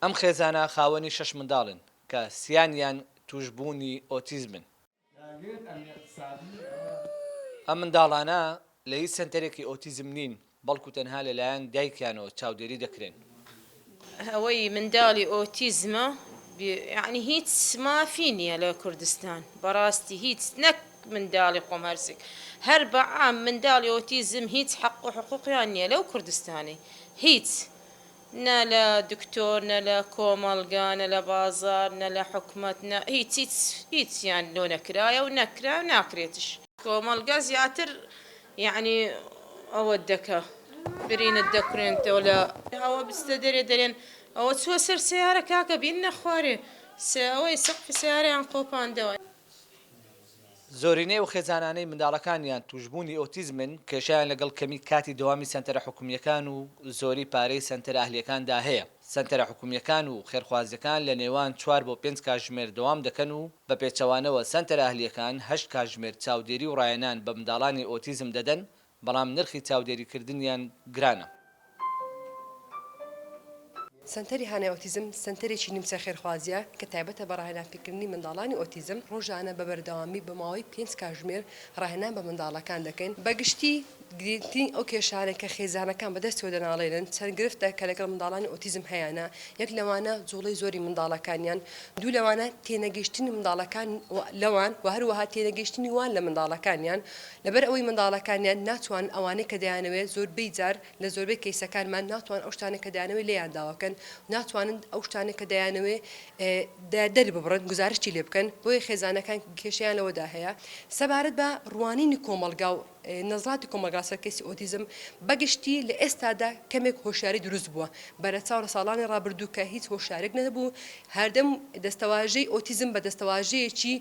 ئەم خێزانە خاوەنی شەش منداڵن کە سیانیان تووشبوونی ئۆتیزمن. ئەم منداڵانە لە هیچ سەنتەرێکی ئۆتیزم نین، بەڵکو تەنها لەلایەن دایکیانەوە چاودێری دەکرێن. ئەوەی منداڵی ئۆتیزمە یەعنی هیچ مافی نییە لە کوردستان بەڕاستی هیچ نەک منداڵی خۆم هەرسک هەر بە عام منداڵی ئۆتیزم هیچ حەق و حقوقیان نییە لەو کوردستانەی هیچ نە لە دکتۆر نە لە کۆمەڵگا نە لە بازاڕ نە لە حکومەت نە هیچ هیچ هیچیان لۆ نەکرایە و نەکرا و ناکرێتش. کۆمەڵگا زیاتر یەعنی ئەوەت دەکا برینت دەکورێنتەوە لە ئەوە بچتە دەرێ دەرێن ئەوە چووە سەر سەیارە کاکە بیننە خوارێ ئەوەی سەقفی سەیارەیان قۆپاندەوە. زۆرینەی ئەو خێزانانەی منداڵەکانیان تووشبوونی ئۆتیزمن، کێشەیان لەگەڵ کەمی کاتی دەوامی سەنتەرە حکومییەکان و زۆری پارەی سەنتەرە ئەهلییەکاندا هەیە. سەنتەرە حکومییەکان و خێرخوازییەکان لە نێوان چوار بۆ پێنج کاتژمێر دەوام دەکەن و بە پێچەوانەوە سەنتەرە ئەهلییەکان هەشت کاتژمێر چاودێری و ڕاهێنان بە منداڵانی ئۆتیزم دەدەن، بەڵام نرخی چاودێریکردنیان گرانە. سەنتەری هانای ئۆتیزم سەنتەرێکی نیمچە خێرخوازییە کە تایبەتە بە ڕاهێنانپێکردنی منداڵانی ئۆتیزم، ڕۆژانە بە بەردەوامی بە ماوەی پێنج کاژمێر ڕاهێنان بە منداڵەکان دەکەین، بە گشتی گرنگترین ئەو کێشانەی کە خێزانەکان بەدەستیەوە دەناڵێنن چەند گرفتە کە لەگەڵ منداڵانی ئۆتیزم هەیانە، یەک لەوانە جوڵەی زۆری منداڵەکانیان، دوو لەوانە تێنەگەیشتنی منداڵەکان لەوان و هەروەها تێنەگەیشتنی وان لە منداڵەکانیان، لەبەر ئەوەی منداڵەکانیان ناتوانن ئەوانەی کە دەیانەوێت زۆربەی جار لە زۆربەی کەیسەکانمان ناتوانن ئەو شتانەی کە دەیانەوێت لێیان داوا بکەن، ناتوانن ئەو شتانەی کە دەیانەوێت دەرببڕن، گوزارشتی لێ بکەن، بۆیە خێزانەکان کێشەیان لەوەدا هەیە. سەبارەت بە ڕوانینی کۆمەڵگا و نەزڵاتی کۆمەڵگا لەسەر کەیسی ئۆتیزم، بە گشتی لە ئێستادا کەمێک هۆشیاری دروست بووە، بەرەچاو لە ساڵانی ڕابردوو کە هیچ هۆشیاریەک نەبوو، هەردەم دەستەواژەی ئۆتیزم بە دەستەواژەیەکی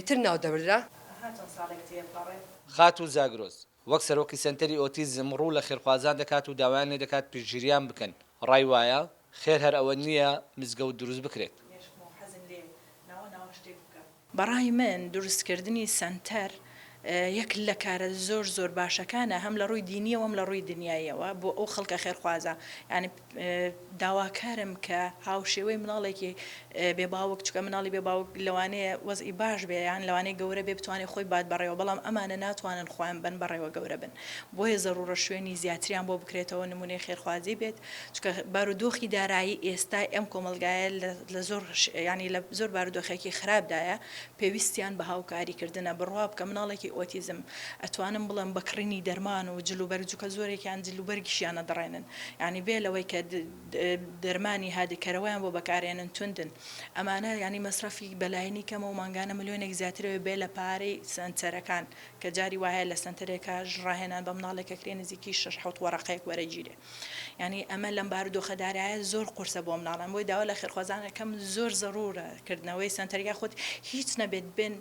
تر ناودەبردرا. خاتوو زاگرۆس، وەک سەرۆکی سەنتەری ئۆتیزم ڕوو لە خێرخوازان دەکات و داوایان لێدەکات پشتگیریان بکەن، ڕای وایە خێر هەر ئەوە نییە مزگەوت دروست بکرێت. بەڕای من دروستکردنی سەنتەر یەک لە کارە زۆر زۆر باشەکانە هەم لە ڕووی دینیەوە هەم لە ڕووی دنیاییەوە بۆ ئەو خەڵکە خێرخوازە یانی داواکارم کە هاوشێوەی مناڵێکی بێ باوک چونکە مناڵی بێ باوک لەوانەیە وەزعی باش بێ یان لەوانەیە گەورە بێ بتوانێ خۆی بات بەڕێوە بەڵام ئەمانە ناتوانن خۆیان بەن بەڕێوە گەورە بن بۆیە زەڕوڕە شوێنی زیاتریان بۆ بکرێتەوە نمونەی خێرخوازی بێت چونکە بارودۆخی دارایی ئێستای ئەم کۆمەڵگایە لە زۆر یانی لە زۆر بارودۆخێکی خراپدایە پێویستیان بە هاوکاری کردنە بڕوا بکە مناڵێکی ئۆتیزم ئەتوانم بڵێم بە کڕینی دەرمان و جل و بەرگ چونکە زۆرێکیان جل و بەرگیشیان ئەدڕێنن یانی بێ لەوەی کە دەرمانی هادکەرەوەیان بۆ بەکارێنن توندن ئەمانە یانی مەسرەفی بەلایەنی کەمەوە مانگانە ملیۆنێک زیاترەوە بێ لە پارەی سەنتەرەکان کە جاری وایە لە سەنتەرێکا ڕاهێنان بە مناڵێک ئەکرێ نزیکی شەش حەوت وەڕەقەیەک وەرەگیرێ یانی ئەمە لەم بارودۆخە دارایە زۆر قورسە بۆ مناڵان بۆی داوا لە خێرخوازان ئەکەم زۆر زەرورە کردنەوەی سەنتەر یاخود هیچ نەبێت بێن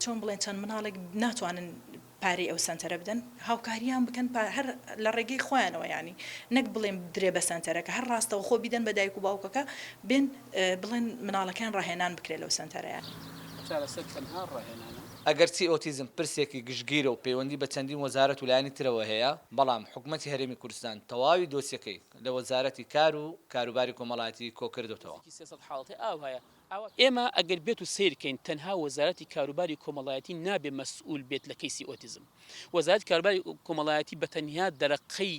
چۆن بڵێن چەند مناڵێک ناتوانن پارەی ئەو سەنتەرە بدەن هاوکاریان بکەن هەر لە ڕێگەی خۆیانەوە ینی نەک بڵێن درێ بە سەنتەرەکە هەر ڕاستەوخۆ بیدەن بە دایک و باوکەکە بێن بڵێن مناڵەکەیان ڕاهێنان بکرێت لەو سەنتەرەیە. چارەسەر تەنها ڕاهێنانە؟ ئەگەرچی ئۆتیزم پرسێکی گشتگیرە و پەیوەندی بە چەندین وەزارەت و لایەنی ترەوە هەیە، بەڵام حکومەتی هەرێمی کوردستان تەواوی دۆسیەکەی لە وەزارەتی کار و کاروباری کۆمەڵایەتی کۆکردۆتەوە. ئێمە ئەگەر بێت و سەیر کەین تەنها وەزارەتی کاروباری کۆمەڵایەتی نابێ مەسئول بێت لە کەیسی ئۆتیزم. وەزارەتی کاروباری کۆمەڵایەتی بە تەنیا دەرەقەی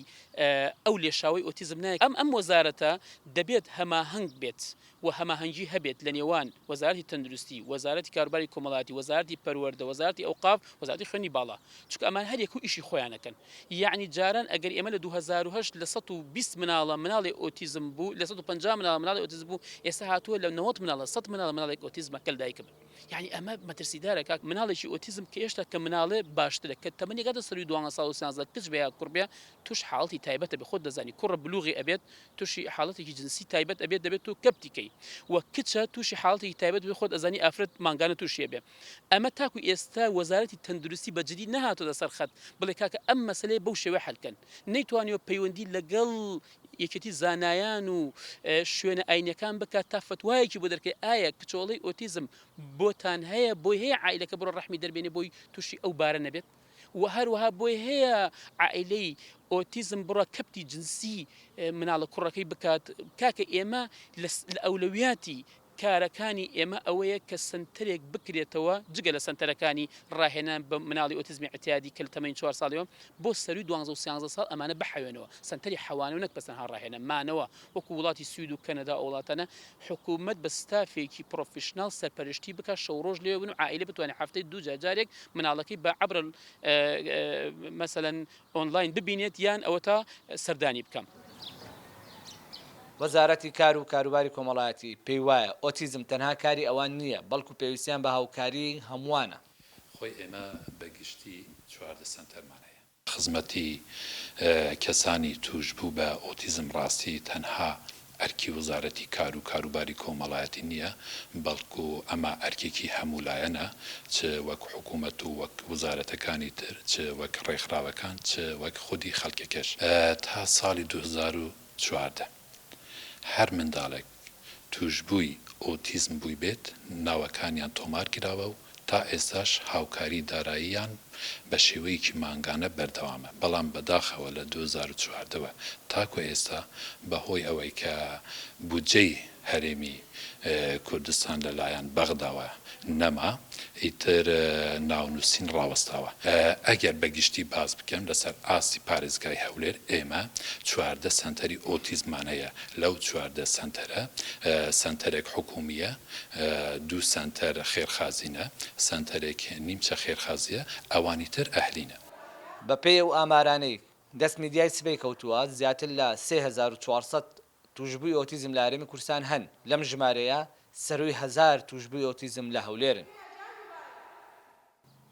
ئەو لێشاوەی ئۆتیزم نایە. ئەم ئەم وەزارەتە دەبێت هەماهەنگ بێت و هەماهەنگی هەبێت لە نێوان وەزارەتی تەندروستی، وەزارەتی کاروباری کۆمەڵایەتی، وەزارەتی پەروەردە، وەزارەتی ئەوقاف، وەزارەتی خوێندنی باڵا. چونکە ئەمان هەر یەکە و ئیشی خۆیان ئەکەن. یەعنی جاران ئەگەر ئێمە لە 2008 لە 120 مناڵە مناڵێ ئۆتیزم بوو، لە 150 مناڵە مناڵی ئۆتیزم بوو، ئێستا هاتووە لە 90 مناڵە 100 مناڵە مناڵێک ئۆتیزمە کە لەدایک بن. یەعنی ئەمە مەترسیدارە کاک، مناڵێکی ئۆتیزم کە ئێشتا کە مناڵێ باشترە کە تەمەنی گاتە سەروی دوانزە ساڵ و سیانزە کچ بێ یا کوڕ بێ توش حاڵەتی تایبەت ئەبێ خۆت دەزانی کوڕە بلوغی ئەبێت توشی حاڵەتێکی جنسی تایبەت ئەبێت دەبێت تۆ کەپتی کەی و کچە توشی حاڵەتێکی تایبەت بێ خۆت ئەزانی ئافرەت مانگانە توشی ئەبێ ئەمە تاکو ئێستا وەزارەتی تەندروستی بە جدی نەهاتۆتە سەر خەت بڵێ کاکە ئەم مەسەلەیە بەو شێوەیە حەل کەن نەیتوانیوە پەیوەندی لەگەڵ یەکێتی زانایان و شوێنە ئاینیەکان بکات تا فەتوایەکی بۆ دەرکەی ئایا کچۆڵەی ئۆتیزم بۆتان هەیە بۆی هەیە عائیلەکە بڕۆ ڕەحمی دەربێنێ بۆی توشی ئەو بارە نەبێت؟ و هەروەها بۆی هەیە عائیلەی ئۆتیزم بڕە کەپتی جنسی مناڵە کوڕەکەی بکات کاکە ئێمە لە ئەولەویاتی کارەکانی ئێمە ئەوەیە کە سەنتەرێک بکرێتەوە جگە لە سەنتەرەکانی ڕاهێنان بە مناڵی ئۆتیزمی ئیعتیادی کە لە تەمەنی چوار ساڵیەوە بۆ سەرووی دوانزە و سیانزە ساڵ ئەمانە بحەوێنەوە سەنتەری حەوانەوە نەک بەس تەنها ڕاهێنان مانەوە وەکو وڵاتی سوید و کەنەدا ئەو وڵاتانە حکومەت بە ستافێکی professional سەرپەرشتی بکات شەو ڕۆژ لێ بن و عائیلە بتوانێت هەفتەی دوو جار جارێک مناڵەکەی بە عەبر مەسەلەن ئۆنلاین ببینێت یان ئەوەتا سەردانی بکەم. وەزارەتی کار و کاروباری کۆمەڵایەتی پێی وایە ئۆتیزم تەنها کاری ئەوان نییە، بەڵکو پێویستیان بە هاوکاریی هەمووانە. خۆی ئێمە بە گشتی 14 سەنتەرمان هەیە. خزمەتی کەسانی تووشبوو بە ئۆتیزم ڕاستی تەنها ئەرکی وەزارەتی کار و کاروباری کۆمەڵایەتی نییە، بەڵکو ئەمە ئەرکێکی هەموو لایەنە، چ وەک حکومەت و وەک وەزارەتەکانی تر، چ وەک ڕێکخراوەکان، چ وەک خودی خەڵکەکەش. تا ساڵی 2014 هەر منداڵێک تووشبووی ئۆتیزم بوویبێت ناوەکانیان تۆمار کراوە و تا ئێستاش هاوکاری داراییان بە شێوەیەکی مانگانە بەردەوامە، بەڵام بەداخەوە لە 2014 وە تاکو ئێستا بەهۆی ئەوەی کە بودجەی هەرێمی کوردستان لەلایەن بەغداوە نەما، ئیتر ناونووسین ڕاوەستاوە. ئەگەر بە گشتی باس بکەم لەسەر ئاستی پارێزگای هەولێر ئێمە 14 سەنتەری ئۆتیزممان هەیە، لەو 14 سەنتەرە سەنتەرێک حکومییە، دوو سەنتەر خێرخازینە، سەنتەرێک نیمچە خێرخازییە، ئەوانی تر ئەهلینە. بەپێی ئەو ئامارانەی دەست میدیای سبەی کەوتووە، زیاتر لە 3400 تووشبووی ئۆتیزم لە هەرێمی کوردستان هەن، لەم ژمارەیە سەرووی هەزار تووشبووی ئۆتیزم لە هەولێرن.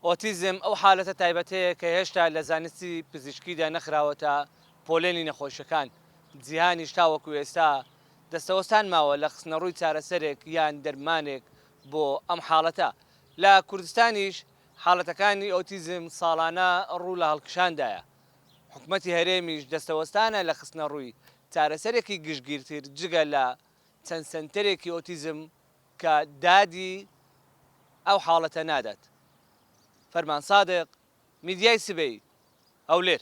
ئۆتیزم ئەو حالەتە تایبەتەیە کە هێشتا لە زانستی پزیشکیدا نەخراوەتە پۆلێنی نەخۆشیەکان، جیهانیش تاوەکو ئێستا دەستەوەستان ماوە لە خستنەڕووی چارەسەرێک یان دەرمانێک بۆ ئەم حاڵەتە. لە کوردستانیش حاڵەتەکانی ئۆتیزم ساڵانە ڕوو لە هەڵکشاندایە. حکومەتی هەرێمیش دەستەوەستانە لە خستنەڕووی چارەسەرێکی گشتگیرتر جگە لە چەند سەنتەرێکی ئۆتیزم کە دادی ئەو حاڵەتە نادات. فەرمان سادق، میدیای سبەی، هەولێر.